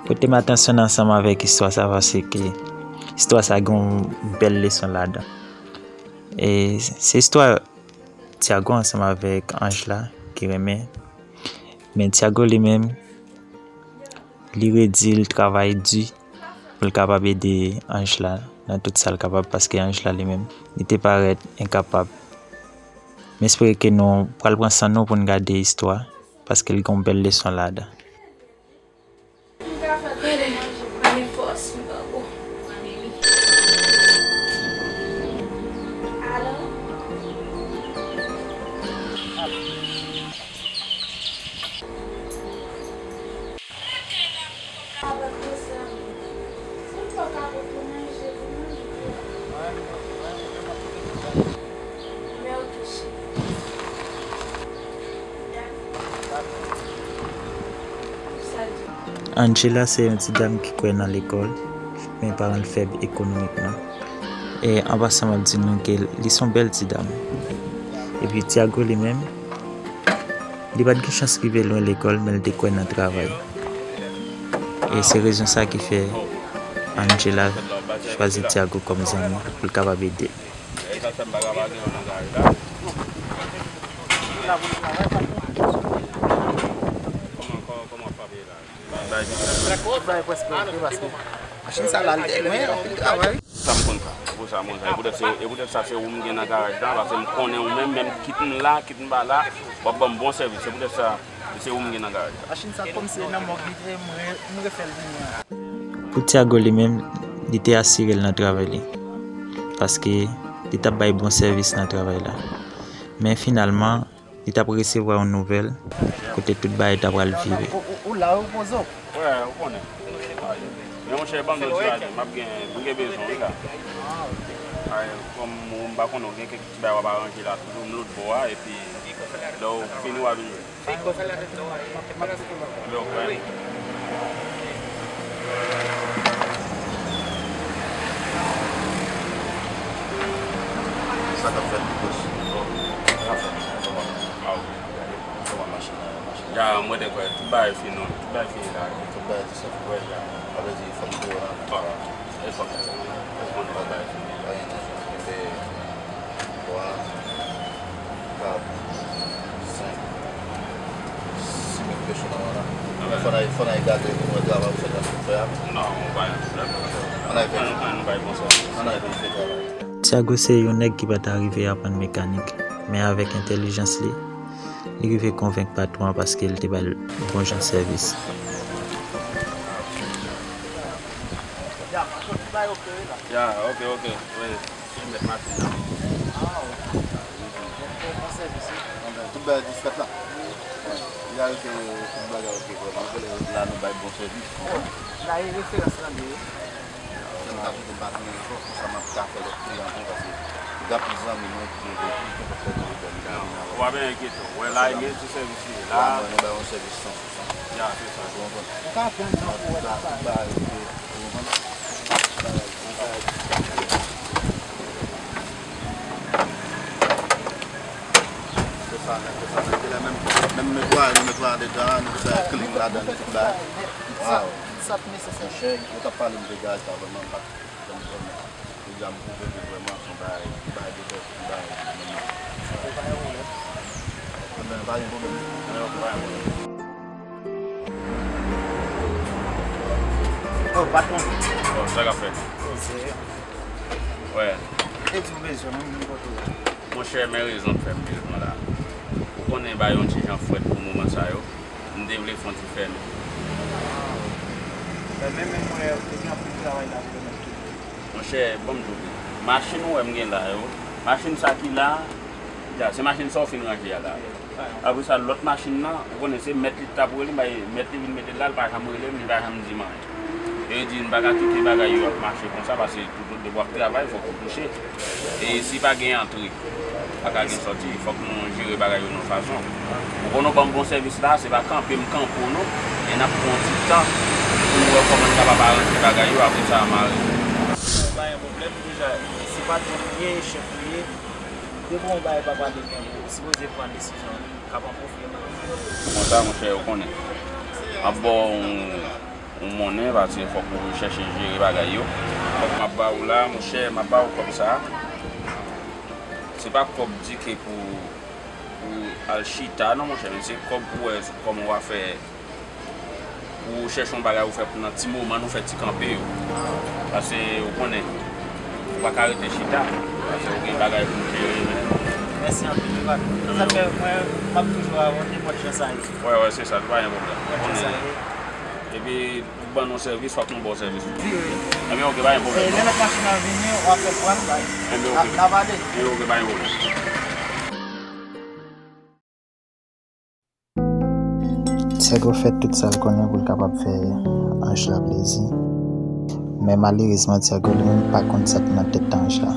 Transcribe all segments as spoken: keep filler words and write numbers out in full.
Pote m atansyon ansanm avèk istwa sa, paske istwa sa gen yon bèl leson ladan. E se istwa Tiago ansanm avèk Ange la ki renmen. Men Tiago li menm, li redi, li travay di pou l kapab ede Ange la nan tout sa l kapab, paske Ange la li menm, li te parèt enkapab. M espere ke nou pral pran san nou pou n gade istwa, paske l gen yon bèl leson ladan. M ka fè tande manje, pran fòs, m pa bon. Alo? Avèk mesye m. Si m fè w ka pou manje, pou manje. Men ok, cheri. Angela se yon ti dam ki kwè nan lekòl, men paran l fèb ekonomikman. E an pasan, m ap di nou ke li se yon bèl ti dam. Epi Tiago li menm, li pa t gen chans rive lwen lekòl, men l te kwè nan travay. E se rezon sa ki fè Angela chwazi Tiago kòm zanmi pou l kapab ede l. E sa fè m pa ka pa gen yon nan gari la. Kòman, kòman, kòman w ap frape la? Bay, bay, bay. Bay prèske oke paske machin sa la, l te lwen, anpil travay. Sa m konn fè. E pou sa, mwen, e poutèt se, e poutèt sa, se ou m gen nan garaj la, paske m konnen ou menm, menm kit m la, kit m pa la, w ap ban m bon sèvis. Se poutèt sa, se ou m gen nan garaj la. Machin sa, kòm se nan mòg li te ye, m re-, m refè l vini an. Pou Tiago li menm, li te asire l nan travay li, paske li t ap bay bon sèvis nan travay la. Men finalman, li t ap resevwa yon nouvèl kote tout bagay ta pral vire. Ou, ou, ou la, ou poze w. Wè, ou konnen. Men monchè, ban m yon ti bagay, m ap gen, m gen bezwen w, wi, la. Ay, kòm ou, m pa konnen, w gen kèk ti bagay w ap aranje la, toujou m lòt bò a, epi lè w fini, w a vin jwenn. Yo, kwè. Sa k ap fèt, bòs? Sa k ap fèt? Kòman? Ah, ok. Kòman machin nan, machin nan? Ya, mwen te kwè, tout bagay fini, non. Tout bagay fini la. Tout bagay disòti. Wè, ya. Sa vle di, fòk nou la. Ah. E fòk nou la. Fòk nou la. Anyen nan, kenbe twa, kat, senk, sis mil peso nan men la. Fò n al, fò n al gade pou n wè travay ou fè nan fè a. Non, ou pa gen pwoblèm. Ann al fè. Ann, ann, nou bay konsèy. Ann al pou n fè travay. Tiago se yon nèg ki pa t arive aprann mekanik, men avèk entèlijans li, li rive konvenk patwon an paske l te ba l bon jan sèvis. Ya, ok, ok. Wi, se mèt machin nan. Ah, ok. Bon, bon sèvis, wi. Tout bagay diskrèt la. Wi. Li arete tout bagay ok vrèman. Anpil la nou bay bon sèvis. La e referans lan li ye. Mwen ta swete m pa tounen ankò, konsa m ap ka fè lòt kliyan tou, paske gen anpil zanmi mwen ki gen, ki gen pòt fè nou ouvè, nou vin avè w. Ou pa bezwen enkyete w. Wè la, e gen ti sèvis li ye la. Wè, mwen, nou bay yon sèvis san sou san. Ya, se sa. Ou konprann? Ou ka pran tan pou w wè bagay, ou konprann? Se sa nèt, se sa nèt. Genlè menm, menm netwaye, nou netwaye andedan, nou fè clean ladan, nou tout bagay. Waw. Monchè, yo t ap pale m de garaj la, vrèman, m pa t janm vrèman. Jodi a, m pwouve ke vrèman, se yon bagay, yon bagay de bèl, yon bagay de bèl. Anben, pa gen pwoblèm. Oh, patwon. Oh, sa k ap fèt? Oh, serye? Wè. E di w bezwen mwen, m vin kote w. Monchè, men rezon k fè m bezwen w la. Ou konnen, bay yon ti jan frèt pou moman sa yo. M te vle fè yon ti fèmen. Men, men mwen, ou te gen anpil travay la pou mwen tou. Monchè, ban m di w, machin ou wè m gen la yo, machin sa ki la, ja, se machin sa w fin ranje a la. Apre sa, lòt machin nan, ou konnen se mèt li t ap rele m, bay mèt li vin mete l la, li pa janm rele m, li pa janm di m anyen. E yo di n pa ka kite bagay yo ap mache konsa, paske tout depi w ap travay, fòk ou touche. E si pa gen antre, pa ka gen sòti, fòk nou jere bagay yo nan yon fason. Ou konn nou ban m bon sèvis la, se pa kanpe m kanpe w non, men n ap pran yon ti tan pou nou wè kòman n kapab aranje bagay yo, apre sa a mare. Pa gen pwoblèm, deja, se patwon ou ye, chèf ou ye. Depi yon bagay pa pale byen, ou sipoze pran desizyon k ap an pwofit. Konsa, monchè, ou konnen. M ap ba w yon, Ou monnen, paske fòk ou chèche jere bagay yo. Kòb m ap ba ou la, monchè, m ap ba ou kòb sa. Se pa kòb di ke pou, pou al chita, non, monchè, men se kòb pou wè kòman w a fè, pou chèche yon bagay ou fè nan ti moman nou fè ti kanpe yo. Paske, ou konnen, ou pa ka rete chita. Paske ou gen bagay pou w jere, men. Mèsi anpil, wi, patwon. Sa fè mwen, m ap toujou avè w, nenpòt jan sa ye. Wè, wè, se sa, nou pa gen pwoblèm. Nenpòt jan sa ye. Epi, pou ban nou sèvis, fòk nou ba w sèvis tou. Wi, wi. Ebyen, oke, pa gen pwoblèm, non. Lè lòt machin nan vini, w ap fè, w ap bay. Ebyen, oke. N a, n a pale. Ebyen, oke, pa gen pwoblèm. Tiago fè tout sa l konnen pou l kapab fè Ange la plezi. Men malerezman, Tiago li menm pa konn sa k nan tèt Ange la.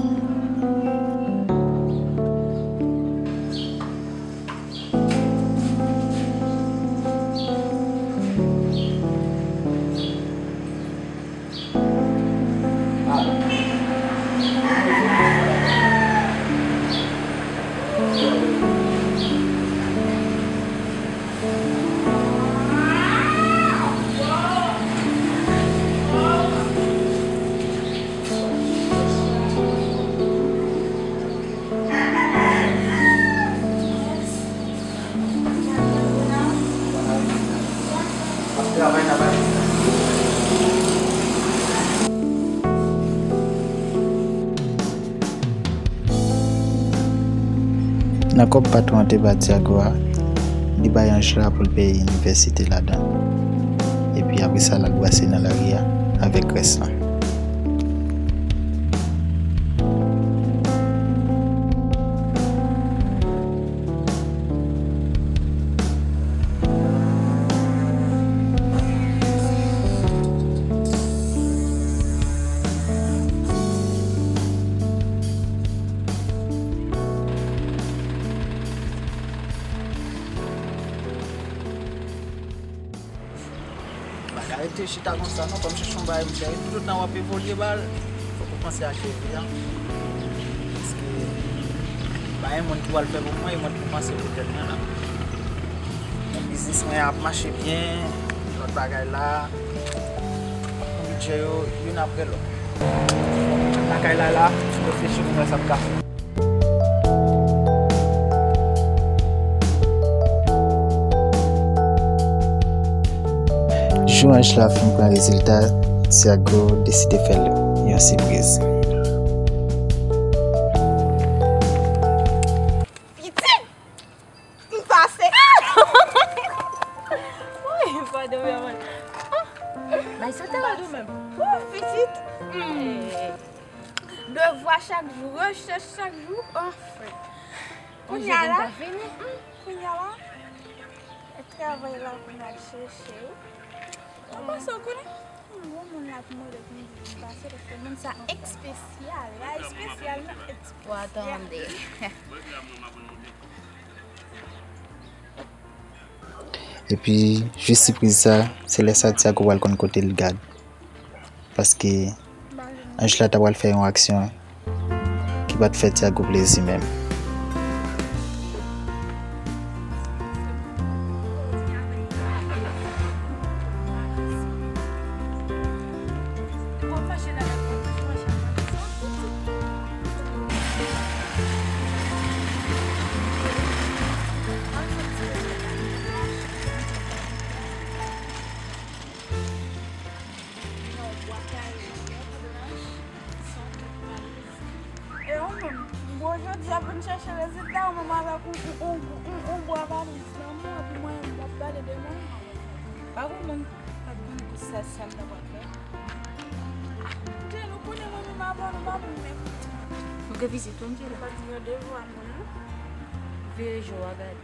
Nan kòb patwon an te ba Tiago a, li bay Ange la pou l peye inivèsite ladan. Epi apre sa, l al brase nan lari a avèk rès lan. Pa ka rete chita konsa non, fò m chèche yon bagay m fè. Toutotan w ap evolye bal, fòk ou panse ak jere a. Paske pa gen moun ki pral fè pou mwen, e mwen ki panse pou tèt mwen la. Bon, biznis mwen ap mache byen, lòt bagay la, bidjè yo, youn apre lòt. Lakay la la, m reflechi pou m wè sa m ka fè. Jou Ange la fin pran rezilta, Tiago deside fè l yon sipriz. Pitit! M pase. Woy, padon, mwen. Bay sa te padon menm. Woy, pitit. Hmm. Devwa chak jou, rechèch chak jou, anfen. Kounye a la, hmm, kounye a la, e travay la pou n al chèche. Ou panse w konnen? Yon gwo moun la pou mwen lè pou m di m pase, paske moun sa espesyal, la espesyal, men espesyal. Epi, jou sipriz sa, se lè sa Tiago pral konn kote l gad. Paske Ange la ta pral fè yon aksyon ki pa t fè Tiago plezi menm. E ou menm, bon, jodi a pou n chèche rezilta, ou menm avèk yon, yon, yon, yon, yon bwa valiz nan men w, epi mwen menm, w ap pale de mwen. Pa gen moun k ap konn pou sa, sa m ta pral fè. Jen, ou konnen mwen menm avan nou pa moun menm. Nou gen vizit wi, Angela. Ou pa di m yon devwa moun, non? Veye je w a gade.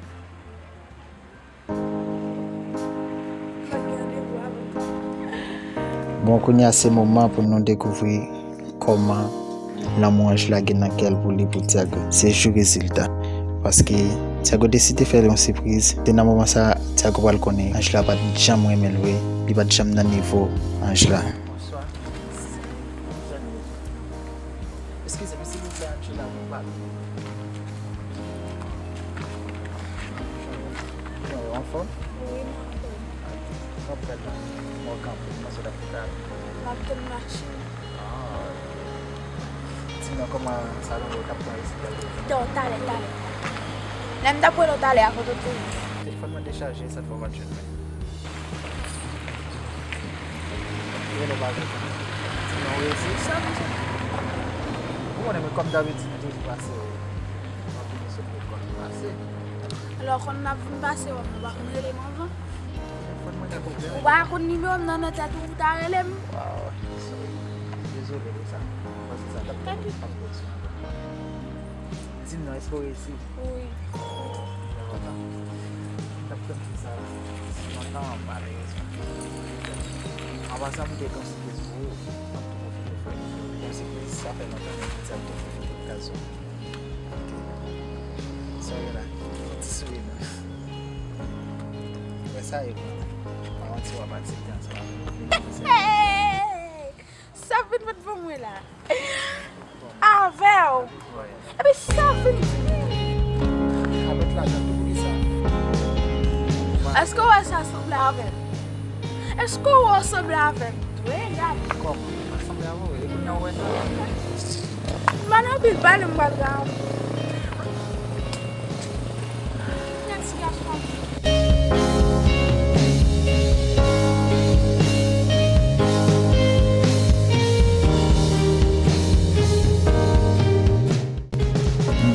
Bon, kounye a se moman pou nou dekouvri kòman lanmou Ange la gen nan kè l pou li pou Tiago. Se jou rezilta. Paske Tiago deside fè l yon sipriz. Se nan moman sa a, Tiago pral konnen Ange la pa t janm renmen l vre. Li pa t janm nan nivo Ange la. Bonswa. Eskize m, silvouplè, Angela, mwen pale. Jan w ye, anfòm? Wi, m anfòm. Mwen pral la. Mwen kanpe, mwen sot ap pita. M ap tann machin. Ah, ok. Di m non kòman sa nou k ap pran isit la. Talè, talè, talè. Lè m t ap rele w talè a, kote w te ye? Telefòn mwen dechaje, sa t fè w pa t jwenn mwen. Rele pa jwenn mwen. Di m non, w resi? Sa m di? Ou konnen mwen, kòm dabitid, m toujou pase w. Mwen vini sot lekòl, m pase. Alò, konn m ap vin pase wè m, ou pa konn rele m anvan? Telefòn mwen gen pwoblèm. Ou pa konn nimewo m nan, nan tèt ou, ou ta rele m? Waw, sorry. Dezole pou sa. Mwen panse sa t ap fè m ap pèdi yon bagay. Di m non, èske w resi? Wi. Lè kontan. M t ap tann fi sa si lontan, malerezman. An pasan, m te konsidere w, m ap tou konfime frè m. Menm si sa fè lontan, men m di sa m tou pwofite okazyon. Sa w gen la? Ti souri non. Wè sa e bon. Pa manti, w ap aksepte ansanm avè m. Hey! Sa vin fèt pou mwen la. Avè w. Epi sa vin di. Ka met lajan tou poukisa? Èske w wè sa sanble avè m? Èske w wè w sanble avè m? Wi, gade. Kòman? Sa sanble avè w? E kounye a w wè sa? M pa nan pil pale, m pral gade. Gade ti gason.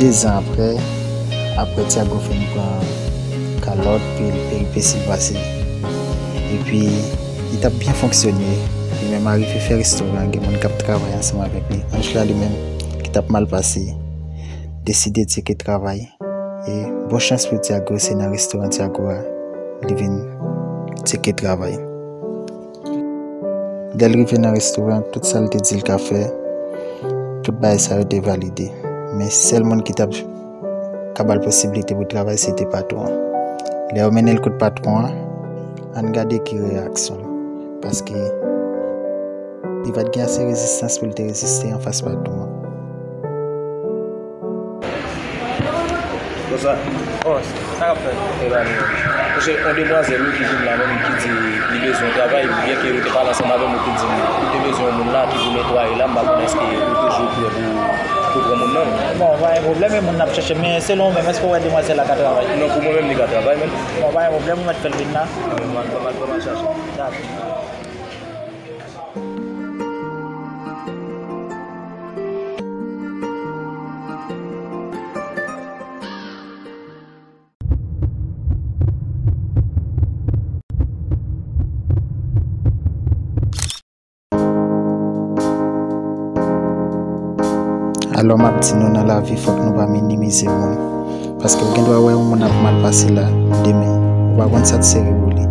Dezan apre, apre Tiago fin pran kalòt, pil peripesi l pase, epi li t ap byen fonksyone, li menm arive fè restoran, gen moun k ap travay ansanm avèk li. Anjla li menm, ki t ap mal pase, deside tcheke travay. E bon chans pou Tiago, se nan restoran Tiago a li vin tcheke travay. Lè l rive nan restoran, tout sa l te di l ka fè, tout bagay sa yo te valide. Men sèl moun ki t ap ka ba l posiblite pou travay, se te patwon an. Lè yo mennen l kot patwon an, ann gade ki reyaksyon l. Paske li pa t gen ase rezistans pou l te reziste anfas patwon an. Bonswa. Oh, sa k ap fèt? E pa anyen. Monchè, yon demwazèl wi ki vin la menm ki di li bezwen travay, byenke yo te pale ansanm avè m, yo te di m ou te bezwen yon moun la ki pou netwaye la, m pa konnen èske ou toujou prè pou, pou pran moun nan. Bon, pa gen pwoblèm, e moun n ap chèche, men selon ou menm, èske w wè demwazèl la ka travay? Non, pou mwen menm, li ka travay menm. Bon, pa gen pwoblèm, ou mèt fè l vin la. M ap, m ap, m ap chache. Dakò. Alò, m ap di nou, nan lavi, fòk nou pa minimize moun. Paske w gen dwa wè yon moun ap mal pase la, demen, ou pa konn sa t sere pou li.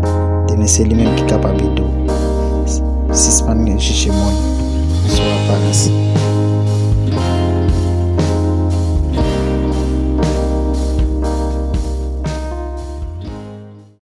Demen, se li menm ki kapab ede w. Sispann jije moun sou aparans.